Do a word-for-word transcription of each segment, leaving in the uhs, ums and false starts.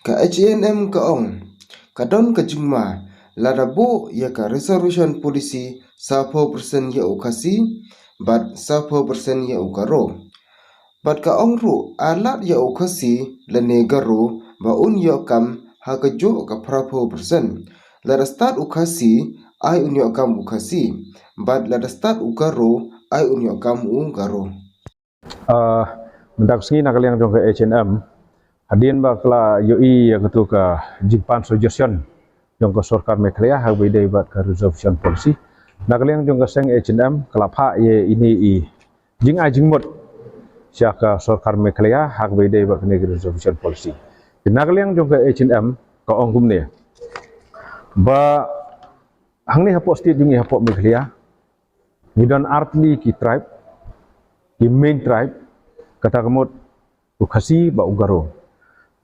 Ka H A N M ka ong, ka don ka jingma lada buh ïa ka reservation policy sawphew percent ïa u Khasi bad sawphew percent ïa u Garo. Bad ka ong ruh, ai lad ïa u Khasi lane Garo ba un ïoh kam ha kajuh ka phraphew percent. Lada stad u Khasi, ai un ïoh kam u Khasi, bad lada stad u Garo, ai un ïoh kam u Garo. Ah, mynta ka sngi na ka liang jong ka H A N M, hadien ba ka la ïohi ïa katu ka jingpan suggestion jong ka sorkar Meghalaya ha kaba ïadei bad ka reservation policy, na ka liang jong ka seng H A N M ka la phah ïa ine i jingai jingmut sha ka sorkar Meghalaya ha kaba ïadei bad kane ka reservation policy. Na ka liang jong ka H A N M ka ong kumne, ba hangne hapoh state jong ngi, hapoh Meghalaya, ngi don artylli ki tribe, ki main tribe, kata ka mut u Khasi bad u Garo.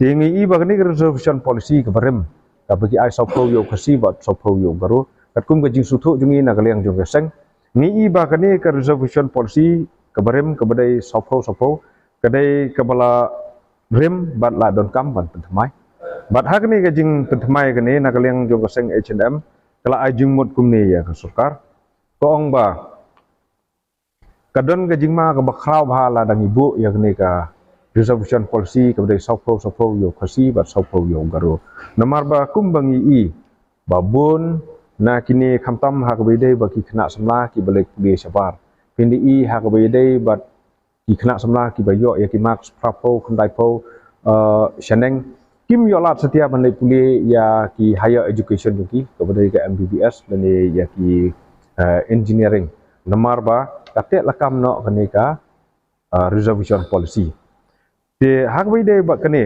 Te ngi i ba kane ka reservation policy kaba rim, kaba ki ai sawphew ïa u Khasi bad sawphew ïa u Garo, katkum ka jingsngewthuh jong ngi na ka liang jong ka seng, ngi i ba kane ka reservation policy kaba rim, kaba dei sawphew sawphew, ka dei kaba la rim bad la donkam ban pynthymmai. Bad ha kane ka jingpynthymmai kane, na ka liang jong ka seng H A N M ka la ai jingmut kumne ïa ka sorkar. Ka ong ba ka don ka jingma kaba khraw bha lada ngi buh ïa kane ka reservation policy kaba dei sawphew sawphew ïa u Khasi bad sawphew ïa u Garo. Namar ba kumba ngi i ba bun na kine, khamtam ha kaba ïadei bad ki khynnah samla kiba leit pule shabar, phin da i ha kaba ïadei bad ki khynnah samla kiba ïoh ïa ki marks phraphew, khyndaiphew, eh, shaneng, kim ïoh lad satia ban leit pule ïa ki higher education jong ki, kaba dei ka M B B S lane ïa ki, eh, engineering. Namar ba ka teh lakam noh kane ka, eh, reservation policy. Te ha kaba ïadei bad kane,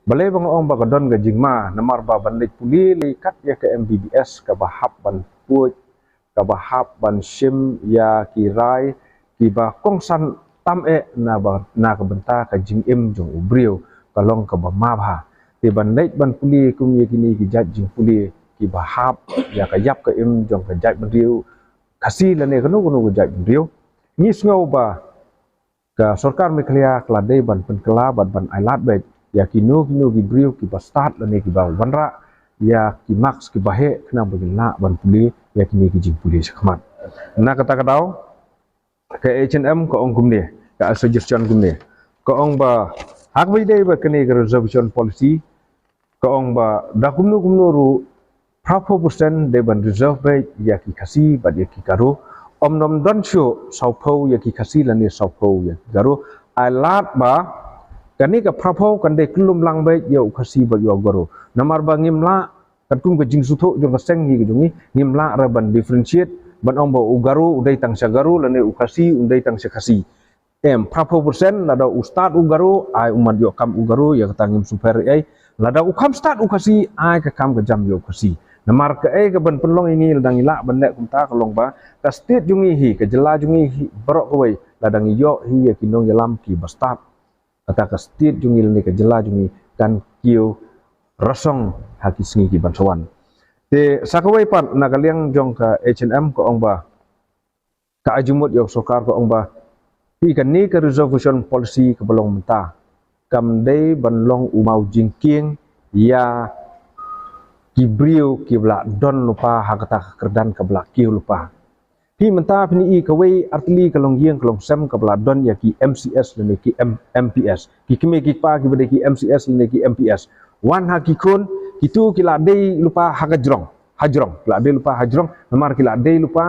balei ba nga ong ba ka don ka jingma, namar ba ban leit pule lei kat ïa ka M B B S kaba hap ban pule, kaba hap ban shim ïa ki rai kiba kongsan tam eh na ba, na ka bynta ka jingim jong u briew, ka long kaba ma bha. Te ban leit ban pule kum ïa kine ki jait jingpule kiba hap ïa ka ïap ka im jong ka jaitbynriew Khasi lane kano kano ka jaitbynriew, ngi sngew ba ka sorkar Meghalaya ka la dei ban pynkylla bad ban ai lad beit ïa kino kino ki briew kiba stad lane kiba wanrah ïa ki marks kiba heh, khnang ba kin lah ban pule ïa kine ki jingpule shakhmat. Na kata ka daw ka H A N M ka ong kumne, ka suggestion kumne, ka ong ba ha kaba ïadei bad kane ka reservation policy, ka ong ba da kumno kumno ruh phraphew percent dei ban reserve beit ïa ki Khasi bad ïa ki Garo. Ym don, don shuh sawphew ïa ki Khasi lane sawphew ïa ki Garo. Ai lad ba kane ka phraphew kan dei kyllum lang beit ïa u Khasi bad ïa u Garo. Namar ba ngim lah, katkum ka jingsngewthuh jong ka seng hi ka jong ngi, ngim lah ruh ban differentiate, ban ong ba u Garo u dei tang sha Garo lane u Khasi u dei tang sha Khasi. Em, phraphew percent, lada u stad u Garo, ai u mat ïoh kam u Garo, ïa kata ngim sngewpher ei. Lada u kham stad u Khasi, ai ka kam ka jam ïa u Khasi. Namar kaei kaban pynlong ïa ngi lada ngi lah ban leh kumta ka long ba ka state jong ngi hi, ka jylla jong ngi hi baroh kawei, lada ngi ïoh hi ïa ki nongïalam kiba stad, kata ka state jong ngi lane ka jylla jong ngi kan kiew rasong ha ki sngi kiban sa wan. Te sa kawei pat, na ka liang jong ka H A N M ka ong ba ka ai jingmut ïa u sorkar, ka ong ba phi, kane ka reservation policy kaba long mynta kam dei ban long u maw jingkieng ïa ki briew kiba la don lypa ha kata ka kyrdan kaba la kiew lypa. Phi, mynta phin i kawei artylli ka longïing ka longsem kaba la don ïa ki M C S lane ki M-, M P S, ki kmie ki kpa kiba dei ki M C S lane ki M P S. Wan ha ki khun, kitu ki la dei lypa ha ka jrong, ha jrong, ki la dei lypa ha jrong, namar ki la dei lypa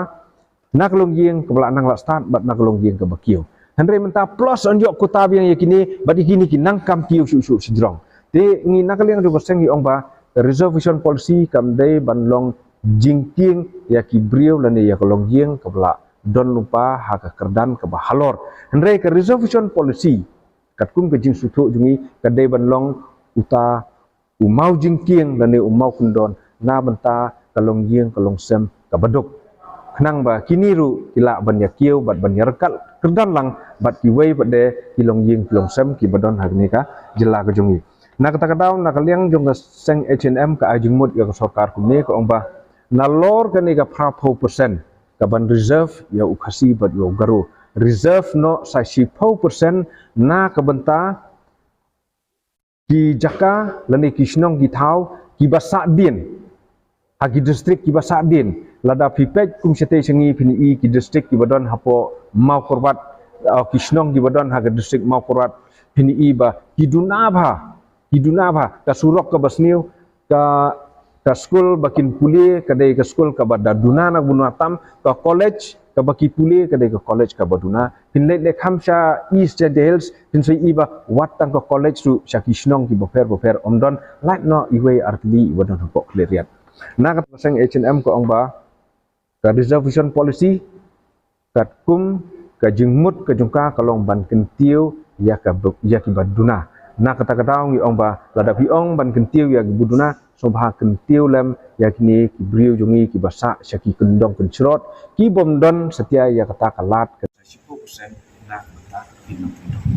na ka longïing kaba la nang la stad bad na ka longïing kaba kiew. Hynrei mynta plus yn ïoh quota biang ïa kine, bad ïa kine ki nang kam kiew shuh shuh sha jrong. Te ngi na ka liang jong ka seng ngi ong ba reservation policy kam dei ban long jingkieng ïa ki briew lane ïa ka longïing kaba la don lypa ha ka kyrdan kaba halor. Hynrei ka reservation policy katkum ka jingsngewthuh jong ngi ka dei ban long uta u maw jingkieng lane u maw kyndon na bynta ka longïing ka longsem kaba duk, khnang ba kine ruh ki lah ban ïa kiew bad ban ïa ryngkat kyrdan lang bad kiwei pat de ki longïing ki longsem kiba don ha kane ka jylla ka jong ngi. Na kata ka daw, na ka liang jong ka seng H A N M ka ai jingmut ïa ka sorkar kumne, ka ong ba nalor kane ka phraphew percent kaban reserve ïa u Khasi bad ïa u Garo, reserve noh sa shiphew percent na ka bynta ki jaka lane ki shnong ki thaw kiba sah dien, ha ki district kiba sah dien. Lada phi peit kum shatei sha ngi phin i ki district kiba don hapoh Mawkyrwat, uh, ki shnong kiba don ha ka district Mawkyrwat, phin i ba ki duna bha, ki duna bha, ka surok kaba sniew, ka ka skul ba kin pule ka dei ka skul kaba da duna na duna tam, ka college kaba ki pule ka dei ka college kaba duna. Phin leit leit kham sha East Jaintia Hills, phin sa i ba wat tang ka college ruh sha ki shnong kiba pher ba pher ym don, lait noh iwei artylli iba don hapoh Khliehriat. Na kata ka seng H N M ka ong ba ka reservation policy katkum ka jingmut ka jong ka ka long ban kyntiew ïa ka, ïa kiba duna. Na kata ka daw ngi ong ba lada phi ong ban kyntiew ïa kiba duna, sngewbha kyntiew lem ïa kine ki briew jong ngi kiba sah sha ki kyndong kynshrot kibym don satia ïa kata ka lad ka shiphew percent na kata ka kyndong kynshrot.